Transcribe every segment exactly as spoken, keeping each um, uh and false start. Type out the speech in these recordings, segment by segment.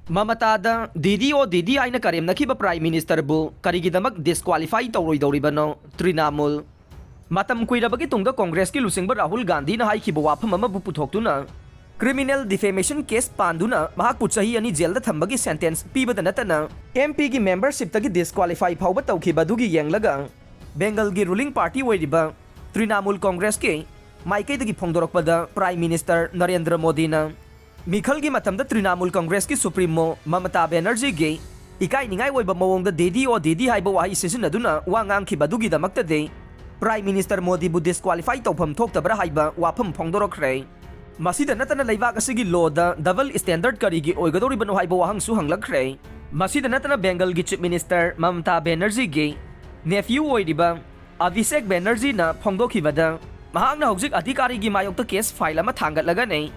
ꯃꯃꯇꯥꯗ ꯗꯤꯗꯤ ꯑꯣ ꯗꯤꯗꯤ ꯍꯥꯏꯅ ꯀꯔꯦꯝꯅꯈꯤꯕ Prime Ministerꯕꯨ ꯀꯔꯤꯒꯤꯗꯃꯛ disqualify ꯇꯧꯔꯣꯏꯗꯧꯔꯤꯕꯅꯣ Trinamool? ꯃꯇꯝ ꯀꯨꯏꯔꯕꯒꯤ ꯇꯨꯡꯗ ꯀꯣꯡꯒ꯭ꯔꯦꯁꯀꯤ ꯂꯨꯆꯤꯡꯕ ꯔꯥꯍꯨꯜ ꯒꯥꯟꯙꯤꯅ ꯍꯥꯏꯈꯤꯕ ꯋꯥꯐꯝ ꯑꯃꯕꯨ ꯄꯨꯊꯣꯛꯇꯨꯅ criminal defamation case ꯄꯥꯟꯗꯨꯅ ꯃꯍꯥꯛꯄꯨ ꯆꯍꯤ ꯑꯅꯤ ꯖꯦꯜꯗ ꯊꯝꯕꯒꯤ sentence ꯄꯤꯕꯗ ꯅꯠꯇꯅ, MPꯒꯤ membershipꯇꯒꯤ disqualify ꯐꯥꯎꯕ ꯇꯧꯈꯤꯕ ꯑꯗꯨꯒꯤ ꯌꯦꯡꯂꯒ, ꯕꯦꯡꯒꯜꯒꯤ ruling party ꯑꯣꯏꯔꯤꯕ ꯇ꯭ꯔꯤꯅꯥꯃꯨꯜ ꯀꯣꯡꯒ꯭ꯔꯦꯁꯀꯤ ꯃꯥꯏꯀꯩꯗꯒꯤ ꯐꯣꯡꯗꯣꯔꯛꯄꯗ Prime Minister ꯅꯔꯦꯟꯗ꯭ꯔ ꯃꯣꯗꯤꯅ, ꯃꯤꯈꯜꯒꯤ ꯃꯇꯝꯗ ꯇ꯭ꯔꯤꯅꯥꯃꯨꯜ ꯀꯣꯡꯒ꯭ꯔꯦꯁꯀꯤ Supremo ꯃꯃꯇꯥ ꯕꯦꯅꯔꯖꯤꯒꯤ ꯏꯀꯥꯏꯅꯤꯡꯉꯥꯏ ꯑꯣꯏꯕ ꯃꯑꯣꯡꯗ ꯗꯤꯗꯤ ꯑꯣ ꯗꯤꯗꯤ ꯍꯥꯏꯕ ꯋꯥꯍꯩ ꯁꯤꯖꯤꯟꯅꯗꯨꯅ ꯋꯥ ꯉꯥꯡꯈꯤꯕ ꯑꯗꯨꯒꯤꯗꯃꯛꯇꯗꯤ Prime Minister ꯃꯣꯗꯤꯕꯨ disqualify ꯇꯧꯐꯝ ꯊꯣꯛꯇꯕ꯭ꯔꯥ ꯍꯥꯏꯕ ꯋꯥꯐꯝ ꯐꯣꯡꯗꯣꯔꯛꯈ꯭ꯔꯦ꯫ ꯃꯁꯤꯗ ꯅꯠꯇꯅ ꯂꯩꯕꯥꯛ ꯑꯁꯤꯒꯤ lawꯗ double standard ꯀꯔꯤꯒꯤ ꯑꯣꯏꯒꯗꯧꯔꯤꯕꯅꯣ ꯍꯥꯏꯕ ꯋꯥꯍꯪꯁꯨ ꯍꯪꯂꯛꯈ꯭ꯔꯦ꯫ ꯃꯁꯤꯗ ꯅꯠꯇꯅ ꯕꯦꯡꯒꯜꯒꯤ Chief Minister ꯃꯃꯇꯥ ꯕꯦꯅꯔꯖꯤꯒꯤ nephew ꯑꯣꯏꯔꯤꯕ ꯑꯚꯤꯁꯦꯛ ꯕꯦꯅꯔꯖꯤꯅ ꯐꯣꯡꯗꯣꯛꯈꯤꯕꯗ, ꯃꯍꯥꯛꯅ ꯍꯧꯖꯤꯛ ꯑꯙꯤꯀꯥꯔꯤꯒꯤ ꯃꯥꯌꯣꯛꯇ case file ꯑꯃ ꯊꯥꯡꯒꯠꯂꯒꯅꯤ꯫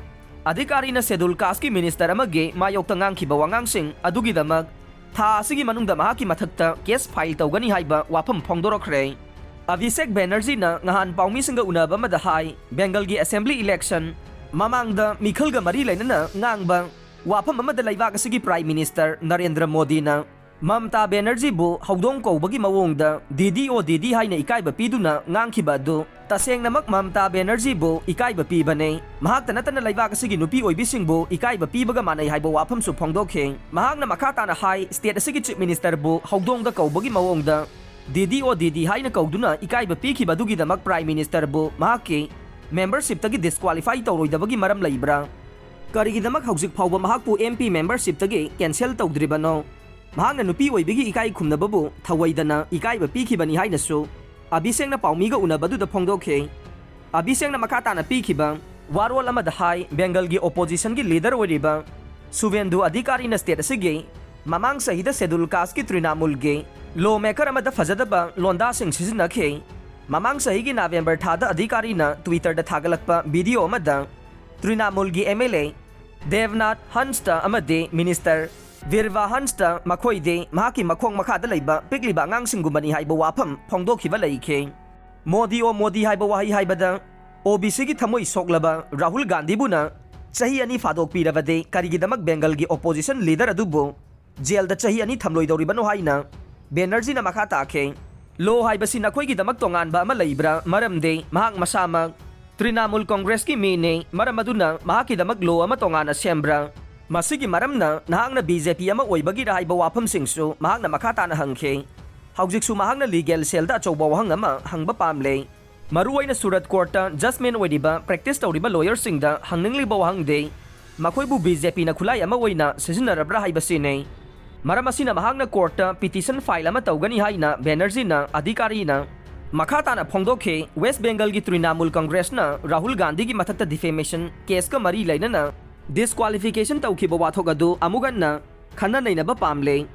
ꯑꯙꯤꯀꯥꯔꯤꯅ Scheduled Casteꯀꯤ minister ꯑꯃꯒꯤ ꯃꯥꯌꯣꯛꯇ ꯉꯥꯡꯈꯤꯕ ꯋꯥꯉꯥꯡꯁꯤꯡ ꯑꯗꯨꯒꯤꯗꯃꯛ ꯊꯥ ꯑꯁꯤꯒꯤ ꯃꯅꯨꯡꯗ ꯃꯍꯥꯛꯀꯤ ꯃꯊꯛꯇ case file ꯇꯧꯒꯅꯤ ꯍꯥꯏꯕ ꯋꯥꯐꯝ ꯐꯣꯡꯗꯣꯔꯛꯈ꯭ꯔꯦ꯫ ꯑꯚꯤꯁꯦꯛ ꯕꯦꯅꯔꯖꯤꯅ ꯉꯍꯥꯟ ꯄꯥꯎꯃꯤꯁꯤꯡꯒ ꯎꯅꯕ ꯑꯃꯗ ꯍꯥꯏ, ꯕꯦꯡꯒꯜꯒꯤ assembly election ꯃꯃꯥꯡꯗ ꯃꯤꯈꯜꯒ ꯃꯔꯤ ꯂꯩꯅꯅ ꯉꯥꯡꯕ ꯋꯥꯐꯝ ꯑꯃꯗ ꯂꯩꯕꯥꯛ ꯑꯁꯤꯒꯤ Prime Minister ꯅꯔꯦꯟꯗ꯭ꯔ ꯃꯣꯗꯤꯅ ꯃꯃꯇꯥ ꯕꯦꯅꯔꯖꯤꯕꯨ ꯍꯧꯗꯣꯡ ꯀꯧꯕꯒꯤ ꯃꯑꯣꯡꯗ ꯗꯤꯗꯤ ꯑꯣ ꯗꯤꯗꯤ ꯍꯥꯏꯅ ꯏꯀꯥꯏꯕ ꯄꯤꯗꯨꯅ ꯉꯥꯡꯈꯤꯕ ꯑꯗꯨ ꯇꯁꯦꯡꯅꯃꯛ ꯃꯃꯇꯥ ꯕꯦꯅꯔꯖꯤꯕꯨ ꯏꯀꯥꯏꯕ ꯄꯤꯕꯅꯦ꯫ ꯃꯍꯥꯛꯇ ꯅꯠꯇꯅ ꯂꯩꯕꯥꯛ ꯑꯁꯤꯒꯤ ꯅꯨꯄꯤ ꯑꯣꯏꯕꯤꯁꯤꯡꯕꯨ ꯏꯀꯥꯏꯕ ꯄꯤꯕꯒ ꯃꯥꯟꯅꯩ ꯍꯥꯏꯕ ꯋꯥꯐꯝꯁꯨ ꯐꯣꯡꯗꯣꯛꯈꯤ꯫ ꯃꯍꯥꯛꯅ ꯃꯈꯥ ꯇꯥꯅ ꯍꯥꯏ, state ꯑꯁꯤꯒꯤ Chief Ministerꯕꯨ ꯍꯧꯗꯣꯡꯗ ꯀꯧꯕꯒꯤ ꯃꯑꯣꯡꯗ ꯗꯤꯗꯤ ꯑꯣ ꯗꯤꯗꯤ ꯍꯥꯏꯅ ꯀꯧꯗꯨꯅ ꯏꯀꯥꯏꯕ ꯄꯤꯈꯤꯕ ꯑꯗꯨꯒꯤꯗꯃꯛ Prime Ministerꯕꯨ ꯃꯍꯥꯛꯀꯤ membershipꯇꯒꯤ disqualify ꯇꯧꯔꯣꯏꯗꯕꯒꯤ ꯃꯔꯝ ꯂꯩꯕ꯭ꯔꯥ? ꯀꯔꯤꯒꯤꯗꯃꯛ ꯍꯧꯖꯤꯛ ꯐꯥꯎꯕ ꯃꯍꯥꯛꯄꯨ MP membershipꯇꯒꯤ cancel ꯇꯧꯗ꯭ꯔꯤꯕꯅꯣ? ꯃꯍꯥꯛꯅ ꯅꯨꯄꯤ ꯑꯣꯏꯕꯤꯒꯤ ꯏꯀꯥꯏ ꯈꯨꯝꯅꯕꯕꯨ ꯊꯧꯑꯣꯏꯗꯅ ꯏꯀꯥꯏꯕ ꯄꯤꯈꯤꯕꯅꯤ ꯍꯥꯏꯅꯁꯨ ꯑꯚꯤꯁꯦꯛꯅ ꯄꯥꯎꯃꯤꯒ ꯎꯅꯕꯗꯨꯗ ꯐꯣꯡꯗꯣꯛꯈꯤ꯫ ꯑꯚꯤꯁꯦꯛꯅ ꯃꯈꯥ ꯇꯥꯅ ꯄꯤꯈꯤꯕ ꯋꯥꯔꯣꯜ ꯑꯃꯗ ꯍꯥꯏ, ꯕꯦꯡꯒꯜꯒꯤ oppositionꯒꯤ leader ꯑꯣꯏꯔꯤꯕ ꯁꯨꯚꯦꯟꯗꯨ ꯑꯙꯤꯀꯥꯔꯤꯅ state ꯑꯁꯤꯒꯤ ꯃꯃꯥꯡ ꯆꯍꯤꯗ Scheduled Casteꯀꯤ ꯇ꯭ꯔꯤꯅꯥꯃꯨꯜꯒꯤ lawmaker ꯑꯃꯗ ꯐꯖꯗꯕ ꯂꯣꯟꯗꯥꯁꯤꯡ ꯁꯤꯖꯤꯟꯅꯈꯤ꯫ ꯃꯃꯥꯡ ꯆꯍꯤꯒꯤ ꯅꯕꯦꯝꯕꯔ ꯊꯥꯗ ꯑꯙꯤꯀꯥꯔꯤꯅ Twitterꯗ ꯊꯥꯒꯠꯂꯛꯄ video ꯑꯃꯗ ꯇ꯭ꯔꯤꯅꯥꯃꯨꯜꯒꯤ MLA ꯗꯦꯕꯅꯥꯊ ꯍꯟꯁꯇ ꯑꯃꯗꯤ Minister ꯕꯤꯔꯚꯥ ꯍꯟꯁꯇ ꯃꯈꯣꯏꯗꯤ ꯃꯍꯥꯛꯀꯤ ꯃꯈꯣꯡ ꯃꯈꯥꯗ ꯂꯩꯕ ꯄꯤꯛꯂꯤꯕ ꯑꯉꯥꯡꯁꯤꯡꯒꯨꯝꯕꯅꯤ ꯍꯥꯏꯕ ꯋꯥꯐꯝ ꯐꯣꯡꯗꯣꯛꯈꯤꯕ ꯂꯩꯈꯤ꯫ ꯃꯣꯗꯤ ꯑꯣ ꯃꯣꯗꯤ ꯍꯥꯏꯕ ꯋꯥꯍꯩ ꯍꯥꯏꯕꯗ OBCꯒꯤ ꯊꯃꯣꯏ ꯁꯣꯛꯂꯕ ꯔꯥꯍꯨꯜ ꯒꯥꯟꯙꯤꯕꯨꯅ ꯆꯍꯤ ꯑꯅꯤ ꯐꯥꯗꯣꯛꯄꯤꯔꯕꯗꯤ ꯀꯔꯤꯒꯤꯗꯃꯛ ꯕꯦꯡꯒꯜꯒꯤ opposition leader ꯑꯗꯨꯕꯨ ꯖꯦꯜꯗ ꯆꯍꯤ ꯑꯅꯤ ꯊꯝꯂꯣꯏꯗꯧꯔꯤꯕꯅꯣ ꯍꯥꯏꯅ ꯕꯦꯅꯔꯖꯤꯅ ꯃꯈꯥ ꯇꯥꯈꯤ꯫ Law ꯍꯥꯏꯕꯁꯤ ꯅꯈꯣꯏꯒꯤꯗꯃꯛ ꯇꯣꯉꯥꯟꯕ ꯑꯃ ꯂꯩꯕ꯭ꯔꯥ? ꯃꯔꯝꯗꯤ ꯃꯍꯥꯛ ꯃꯁꯥꯃꯛ ꯇ꯭ꯔꯤꯅꯥꯃꯨꯜ ꯀꯣꯡꯒ꯭ꯔꯦꯁꯀꯤ ꯃꯤꯅꯤ, ꯃꯔꯝ ꯑꯗꯨꯅ ꯃꯍꯥꯛꯀꯤꯗꯃꯛ law ꯑꯃ ꯇꯣꯉꯥꯟꯅ ꯁꯦꯝꯕ꯭ꯔꯥ? ꯃꯁꯤꯒꯤ ꯃꯔꯝꯅ ꯅꯍꯥꯛꯅ ꯕꯤ ꯖꯦ ꯄꯤ ꯑꯃ ꯑꯣꯏꯕꯒꯤꯔ ꯍꯥꯏꯕ ꯋꯥꯐꯝꯁꯤꯡꯁꯨ ꯃꯍꯥꯛꯅ ꯃꯈꯥ ꯇꯥꯅ ꯍꯪꯈꯤ꯫ ꯍꯧꯖꯤꯛꯁꯨ ꯃꯍꯥꯛꯅ legal cell-ꯗ ꯑꯆꯧꯕ ꯋꯥꯍꯪ ꯑꯃ ꯍꯪꯕ ꯄꯥꯝꯂꯦ꯫ ꯃꯔꯨꯑꯣꯏꯅ ꯁꯨꯔꯠ court-ꯇ judgement ꯑꯣꯏꯔꯤꯕ, practice ꯇꯧꯔꯤꯕ lawyer-ꯁꯤꯡꯗ ꯍꯪꯅꯤꯡꯂꯤꯕ ꯋꯥꯍꯪꯗꯤ ꯃꯈꯣꯏꯕꯨ ꯕꯤ ꯖꯦ ꯄꯤꯅ ꯈꯨꯠꯂꯥꯏ ꯑꯃ ꯑꯣꯏꯅ ꯁꯤꯖꯤꯟꯅꯔꯕ꯭ꯔꯥ ꯍꯥꯏꯕꯁꯤꯅꯤ꯫ ꯃꯔꯝ ꯑꯁꯤꯅ ꯃꯍꯥꯛꯅ court-ꯇ petition file ꯑꯃ ꯇꯧꯒꯅꯤ ꯍꯥꯏꯅ ꯕꯦꯅꯔꯖꯤꯅ ꯑꯙꯤꯀꯥꯔꯤꯅ ꯃꯈꯥ ꯇꯥꯅ ꯐꯣꯡꯗꯣꯛꯈꯤ꯫ ꯋꯦꯁ ꯕꯦꯡꯒꯜꯒꯤ ꯇ꯭ꯔꯤꯅꯥꯃꯨꯜ ꯀꯪꯒ꯭ꯔꯦꯁꯅ ꯔꯥꯍꯨꯜ ꯒꯥꯟꯙꯤꯒꯤ ꯃꯊꯛꯇ defamation case-ꯀ ꯃꯔꯤ ꯂꯩꯅꯅ disqualification ꯇꯧꯈꯤꯕ ꯋꯥꯊꯣꯛ ꯑꯗꯨ ꯑꯃꯨꯛ ꯍꯟꯅ ꯈꯟꯅ ꯅꯩꯅꯕ ꯄꯥꯝꯂꯦ꯫